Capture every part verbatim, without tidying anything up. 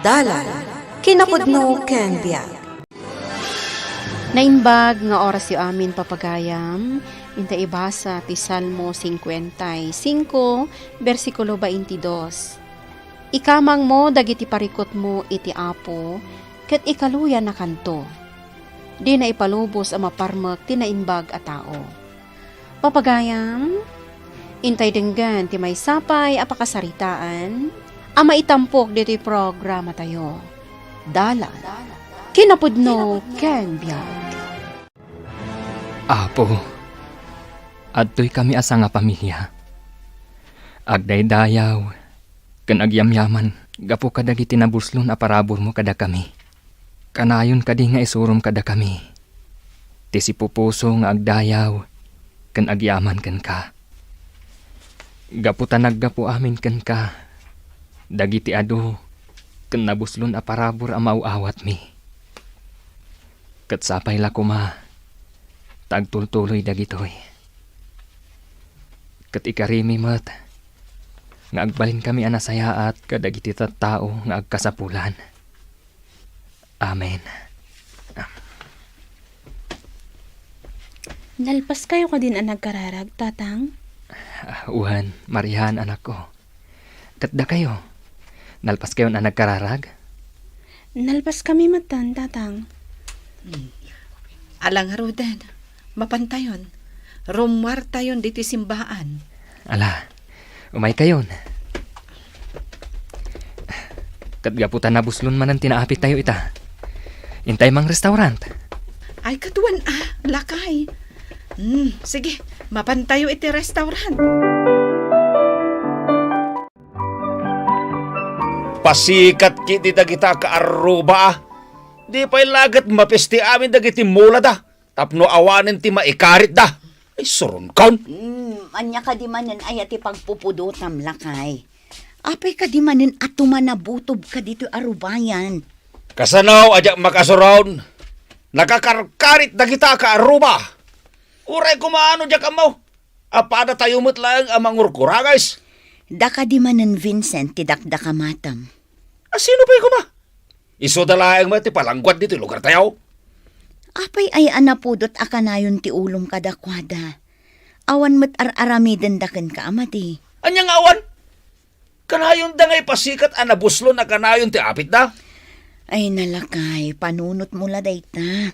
Dalan, kinapudno ken biag. Naimbag nga orasyo amin, papagayam, inta ibasa ti Salmo cincuenta y cinco, bersikulo veintidós. Ikamangmo dagiti parikutmo iti Apo, ket ikaluyanakanto. Dina ipalubos a maparmek ti naimbag a tao. Papagayam, intay denggen ti maysa pay a pakasaritaan a maitampok ditoy programatayo. Dalan, kinapudno ken biag. Apo, adtoy kami a sangapamilia. Agdaydayaw ken agyamyaman gapu kadagiti nabuslon a paraburmo kadakami. Kanayon kadi nga isurom kadakami ti sipupuso nga agdayaw ken agyaman kenka? Gapu ta naggapu amin kenka dagiti adu ken nabuslon a parabur a maaw-awatmi. Ket sapay la koma ta agtultuloy dagitoy. Ket ikarimi met nga agbalinkami a nasayaat kadagiti tattao nga agkasapulan. Amen. Nalpaskayo kadin a nagkararag, Tatang? Ah, wen, Marian, anakko. Ket dakayo, nalpaskayon a nagkararag? Nalpaskami metten, Tatang. Hmm. Ala ngaruden, mapantayon. Rummuartayon ditoy simbaan. Ala, umaykayon. Ket gapu ta nabuslon manen ti naapittayo ita, intay mangrestaurant. Ay, kaduan a, lakay. Hmm, sige, mapantayo iti restaurant. Pasikat ketdi dagita kaarruba, a. Di pay la ket mapisti amin dagiti mulada tapno awanen ti maikaritda. Ay, suronkon. Hmm, ania kadi manen aya ti pagpupudotam, lakay? Apay kadi manen a tumanabutob kaditoy a rubayan? Kasano a diak makasuron? Nakakarkarit dagita kaarruba. Uray koma no diak ammo, a padatayo met laeng a mangurkurages. Daka di manen, Vincent, ti dakdakamatam. A sino pay koma? Isuda laeng met ti palangguad ditoy lugartayo. Apay aya a napudot a kanayon ti ulom kadakuada? Awan met ar-aramidenda kenka a madi. Ania nga awan? Kanayonda nga ipasikat a nabuslon a kanayon ti apitda? Ay, nalakay, panunotmo la dayta.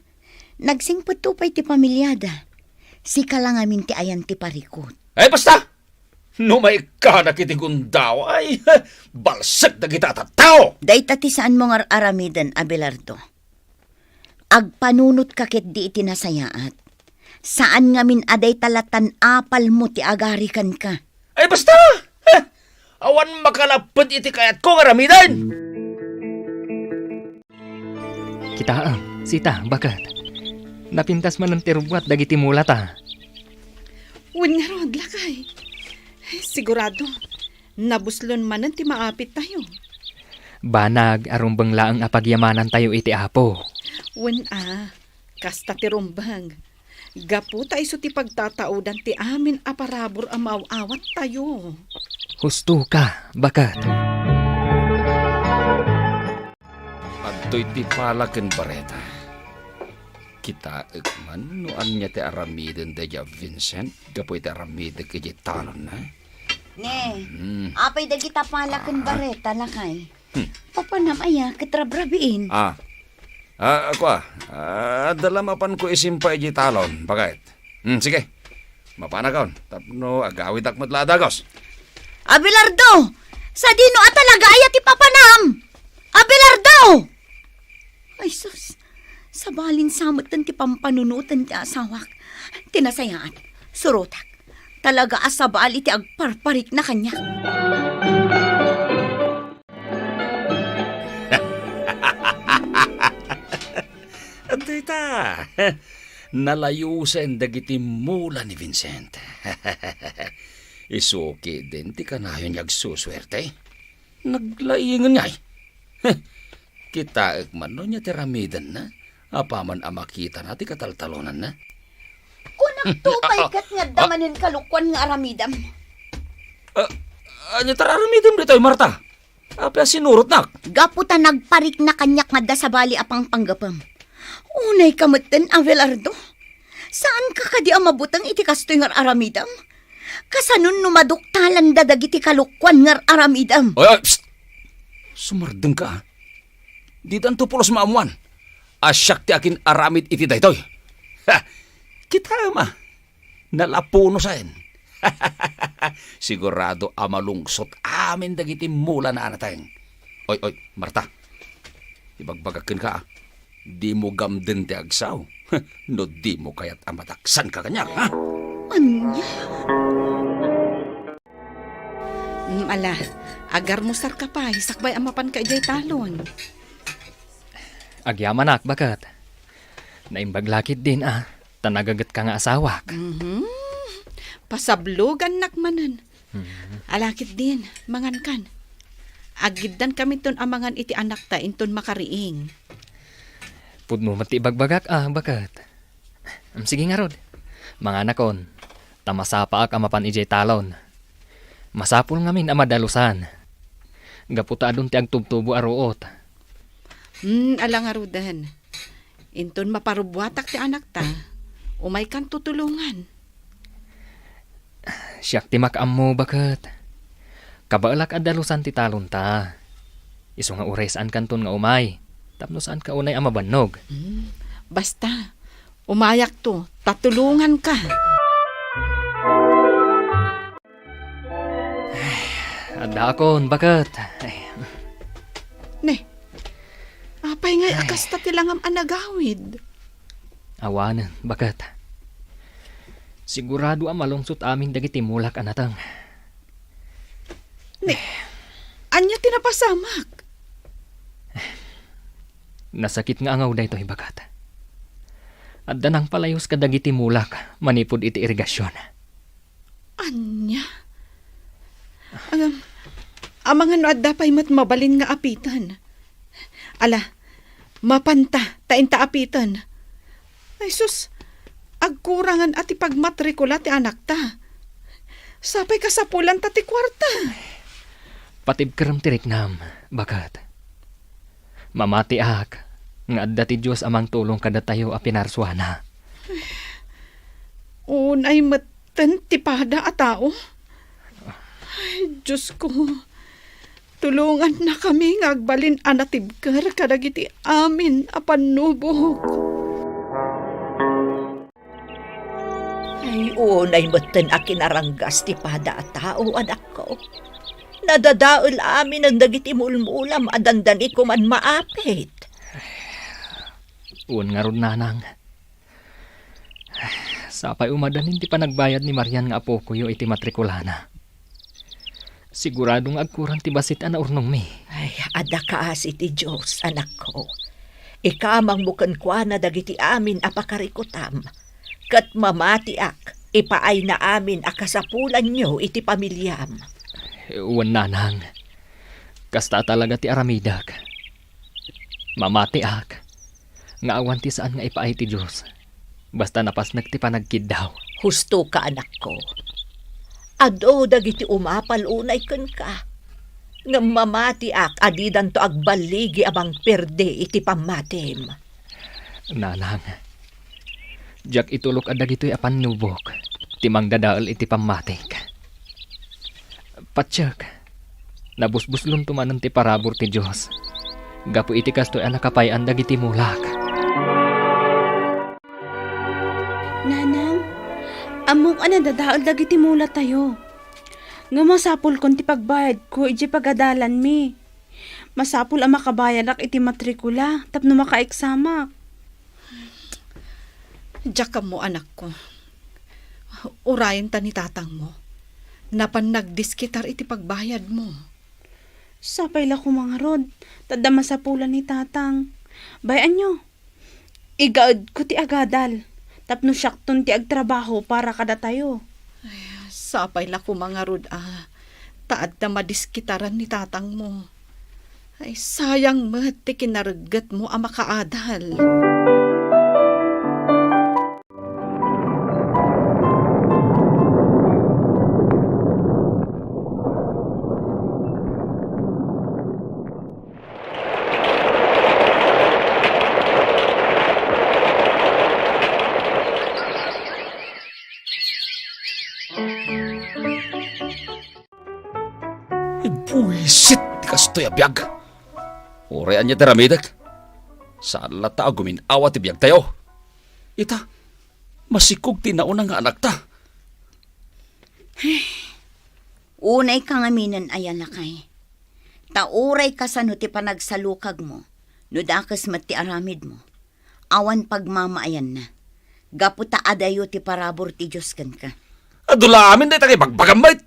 Nagsingpetto pay ti pamiliada. Sika la ngamin ti ayan ti parikut. Ay, basta! No maikkanak iti gundaway, balsek dagita a tattao! Dayta ti saanmo nga ar-aramiden, Abelardo. Agpanunotka ketdi iti nasayaat. Saan ngamin a dayta la tan-apalmo ti agari kenka. Ay, basta! Heh! Awan makalapped iti kayatko nga aramiden! Kitaem, sita, baket. Napintas manen ti rubbuat dagiti mulata. Wen ngarud, lakay. Sigurado, nabuslon manen ti maapittayo. Banag a rumbeng laeng a pagyamanantayo iti Apo. Wen a, kasta ti rumbeng. Gapu ta isu ti pagtataodan ti amin a parabur a maaw-awattayo. Husto ka, baket. Adtoy ti pala ken bareta. Kitaek man no ania ti aramiden daydi a Vincent gapu iti aramidek idiay talonna. Ne, hmm. Apay dagita pala ken, ah, bareta, lakay? Hmm. Papanam aya ket rabrabiin? Ah. Ah, kua, ah, adda la mapanko isimpa idiay talon, baket. Hmm, sige. Mapanakon, tapno agawidak met la a dagus. Abelardo! Sadino a talaga aya ti papanam? Abelardo! Ay, sus! Sabalin sa metten ti pampanunoten ti asawak. Ti nasayaat, surotak. Talaga a sabali ti agparparikna kaniak. Adtoy ta, nalayosen dagiti mula ni Vincent. Isu ketdin ti kanayon nga agsusuerte. Naglaingen ngay. Heh, kitaek man no ania ti aramidenna, apaman a makitana ti kataltalonanna. Kunakto pay ket nga adda manen kalokuan nga aramidem. Ah, ania ti aramidem ditoy, Marta? Apay a sinurotnak? Gapu ta nagparikna kaniak nga adda sabali a pangpanggepem. Unayka metten, Abelardo. Saanka kadi a mabuteng iti kastoy nga aramidem? Kasanon no maduktalanda dagiti kalokuan nga aramidem? Oy, oy, psst! Sumardengka, a. Didanto pulos maammuan a siak ti akin-aramid iti daytoy. Ha! Kitaem a, nalapuno saen. Sigurado a malungsot amin dagiti mulana a nateng. Oy, oy, Marta. Ibagbagak kenka, a. Dimo gamden ti agsao. No dimo kayat a madaksanka kaniak, ha? Ania? Mm, ala, agarmusarka pay, sakbay a mapanka idiay talon. Agyamanak, baket. Naimbag la ketdin, a, ta nagagetka nga asawak. Mhm. Pasablogannak manen. Mhm. Ala ketdin, mangankan. Aggiddan kaminton a mangan iti anakta inton makariing. Pudno met ti ibagbagak, a, baket. Em, sige ngarud. Manganakon, ta masapaak a mapan idiay talon. Masapul ngamin a madalusan. Gapu ta adun ti agtubtubo a ruot. Hmm, ala ngaruden. Inton maparubbuatak ti anakta, umaykanto tulongan. Siak ti makaammo, baket. Kabaelak a dalusan ti talonta. Isu nga uray saankanton nga umay, tapno saanka unay a mabannog. Hmm, basta, umayakto, ta tulonganka. Ay, addaakon, baket. Ay. Ne, apay ngay a Ay. kasta ti langam a nagawid? Awanen, baket. Sigurado a malungsot amin dagiti mulak a nateng. Ne, ania ti napasamak? Nasakit nga angaw daytoy, baket. Adda nangpalayus kadagiti mulak manipud iti irigasion. Ania? Ngem, amangan no adda pay met mabalin nga apiten. Ala, mapanta, ta inta apiten. Ay sus, agkurangan a ti pagmatrikula ti anakta. Sapay kasapulanta ti kuarta. Patibkerem ti riknam, baket. Mamatiak nga adda ti Dios a mangtulong kadatayo a pinarsuana. Unay met ten ti pada a tao. Ay, Diosko, tulongannakami nga agbalin a natibker kadagiti amin a pannubok. Ay, unay metten a kinaranggas ti pada a tao, anakko. Nadadael aminen dagiti mulmulam a dandani koman maapit. Wen ngarud, nanang. Sapay umadanin ti panagbayad ni Marian nga apokoyo iti matrikulana. Sigurado nga agkuran ti bassit a naurnongmi. Ay, adda kaasi ti Dios, anakko. Ikamangmo kenkuana dagiti amin a pakarikutam, ket mamatiak, ipaayna amin a kasapulanyo iti pamiliam. Wen, nanang. Kasta talaga ti aramidek. Mamatiak nga awan ti saan nga ipaay ti Dios, basta napasnek ti panagkiddaw. Hustoka, anakko. Adu dagiti umapal unay kenka, ngem mamatiak a didanto agballigi a mangperdi iti pammatim. Nanang, diak itulok a dagitoy a pannubok ti mangdadael iti pammatik. Patiek, nabusbuslonto manen ti parabur ti Dios gapu iti kastoy a nakapay-an dagiti mulak. Nanang, ammok a nadadael dagiti mulatayo. Nga masapulkon ti pagbayadko idiay pagadalanmi. Masapul a makabayadak iti matrikula tapno makaeksamak. Diak ammo, anakko. Urayenta ni tatangmo. Napan nagdiskitar iti pagbayadmo. Sapay la koma ngarud, ta adda masapulan ni tatang. Bay-anyo, igaedko ti agadal, tapno siakton ti agtrabaho para kadatayo. Ay, sapay la koma ngarud a, ta adda madiskitaran ni tatangmo. Ay, sayang met ti kinareggetmo a makaadal. kastoy a biag. Uray ania ti aramidek, saan latta a gumin-awa ti biagtayo. Ita, masikog ti nauna nga anakta. Unayka ngaminen aya, lakay. Ta uray kasano ti panagsalukagmo, no dakes met ti aramidmo, awan pagmamaayanna, gapu ta adayo ti parabur ti Dios kenka. Adu la amin dayta nga ibagbagam met.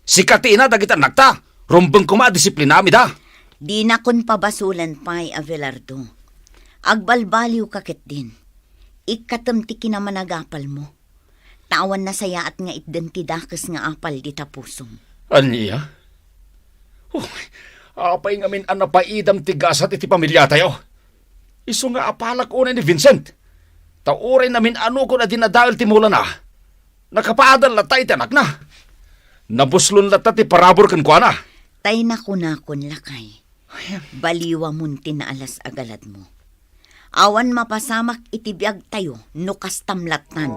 Sika ti ina dagiti annakta. Rumbeng koma a disiplinaamida. Dinakon pabasolan pay, Abelardo. Agbalbaliwka ketdin. Ikkatem ti kinamanagapalmo. Ta awan nasayaat nga itden ti dakes nga apal dita pusom. Ania? Oh, apay ngamin a napaidam ti gasat iti pamiliatayo? Isu nga apalak unay ni Vincent. Ta uray namin-anokon a dinadael ti mulana, nakapaadal latta iti anakna. Nabuslon latta ti parabur kenkuana. Tay nakunakon, lakay. Ay, baliwamon ti naalas a galadmo. Awan mapasamak iti biagtayo no kastam lattan.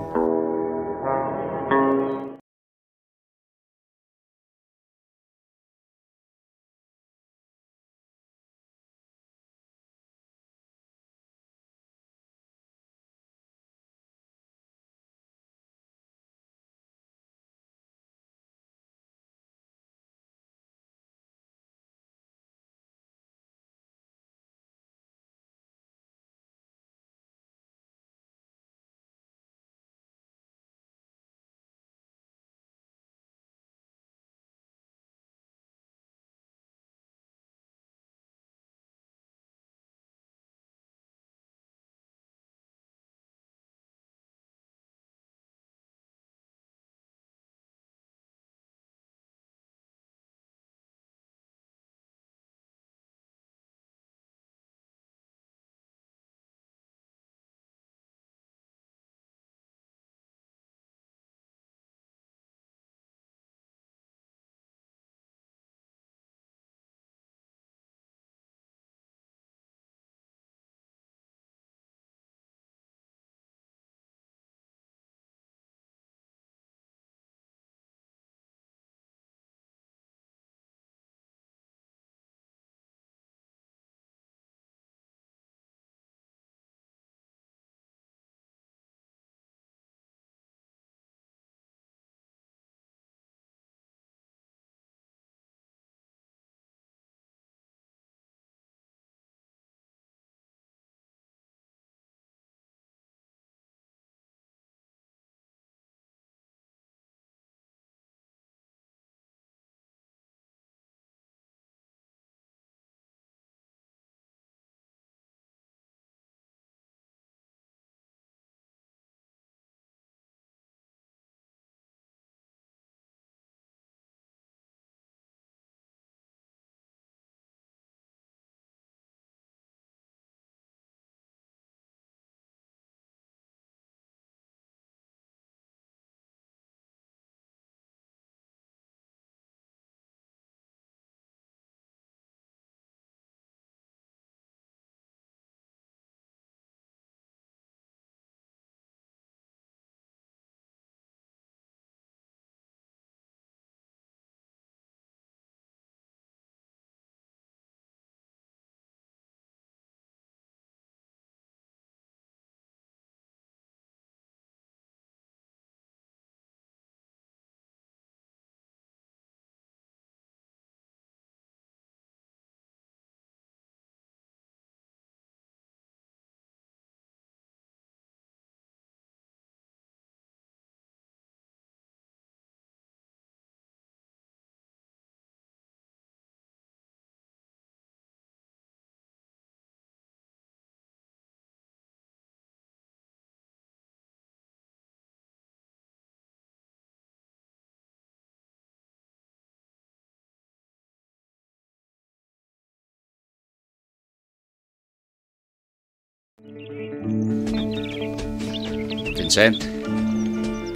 Vincent.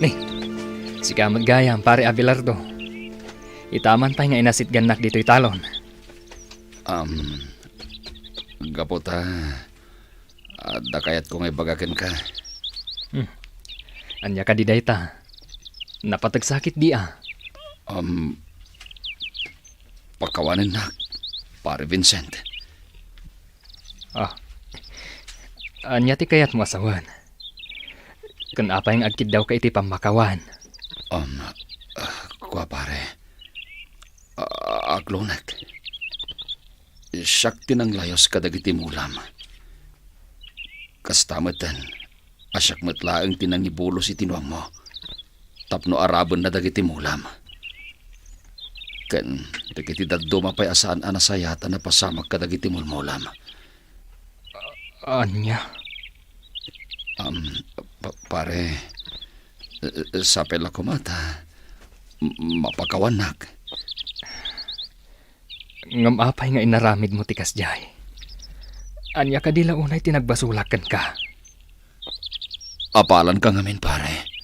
Ni, sika met gayam, Pare Abelardo. Itaman pay nga inasitgannak ditoy talon. Um, gapu ta adda kayatko nga ibaga kenka. Hmm. Ania kadi dayta? Napateg sakit di a? Um, pakawanennak. Pare Vincent. Ah. Ania ti kayatmo a sawen? Ken apay nga agkiddawka iti pammakawan? Um, ah, kua, pare. Ah, aglunek. Siak ti nanglayus kadagiti mulam. Kasta meten, a siak met laeng ti nangibulos iti nuammo tapno arabenna dagiti mulam. Ken dagiti dadduma pay a saan a nasayaat a napasamak kadagiti mulmulam. Ania? Am, pa-, pare, eh, sapay la koma ta m-, mapakawannak. Ngem apay nga inaramidmo ti kasdiay? Ania kadi la unay ti nagbasolak kenka? Apalanka ngamin, pare.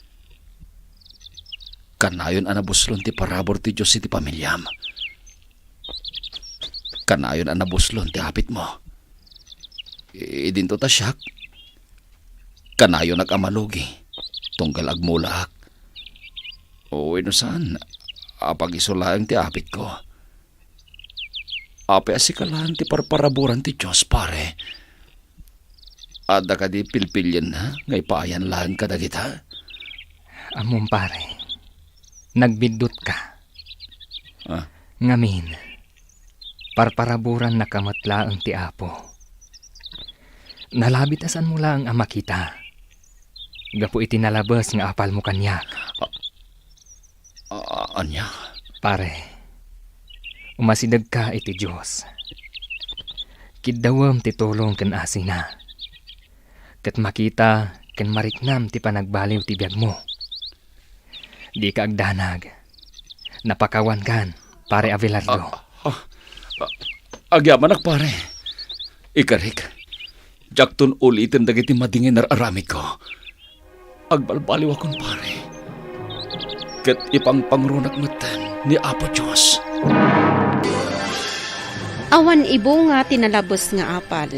Kanayon a nabuslon ti parabur ti Dios iti pamiliam. Kanayon a nabuslon ti apitmo. Idinto ta siak, kanayonak a malugi, tunggal agmulaak. Wenno saan, apagiso laeng ti apitko. Apay a sika laeng ti parparaburan ti Dios, pare? Adda kadi pilpilienna nga ipaayan laeng kadagita? Ammom, pare, nagbiddutka. Ah? Ngamin, parparaburannaka met laeng ti Apo. Nalabit a saanmo laeng a makita gapu iti nalabes nga apalmo kaniak. A-, ania? Pare, umasidegka iti Dios. Kiddawem ti tulong ken asina, ket makita ken mariknam ti panagbaliw ti biagmo. Dika agdanag. Napakawankan, Pare Abelardo. Ah, ah, ah, agyamanak, pare. Ikarik, diakton uliten dagiti madi nga inar-aramidko. Agbalbaliwakon, pare. Ket ipangpangrunak metten ni Apo Dios. Awan ibunga ti nalabes nga apal.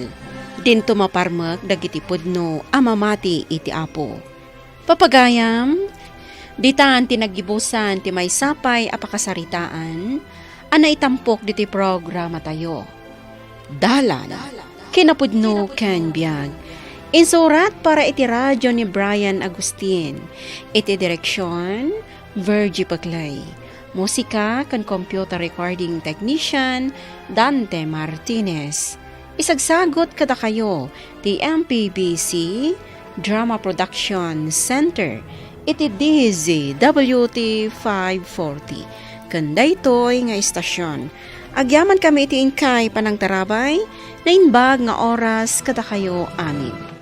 Dinto maparmek dagiti pudno a mamati iti Apo. Papagayam, ditan ti naggibusan ti maysa pay a pakasaritaan a naitampok ditoy programatayo. Dalan, kinapudno ken biag. Insurat para iti radio ni Brian Agustin. Iti direksion, Virgie Peclay. Musika ken computer recording technician, Dante Martinez. Isagsagut kadakayo ti M P B C Drama Production Center iti D Z W T five forty. Ken daytoy nga istasion, agyamankami iti inkay panangtarabay, naimbag nga oras kadakayo amin.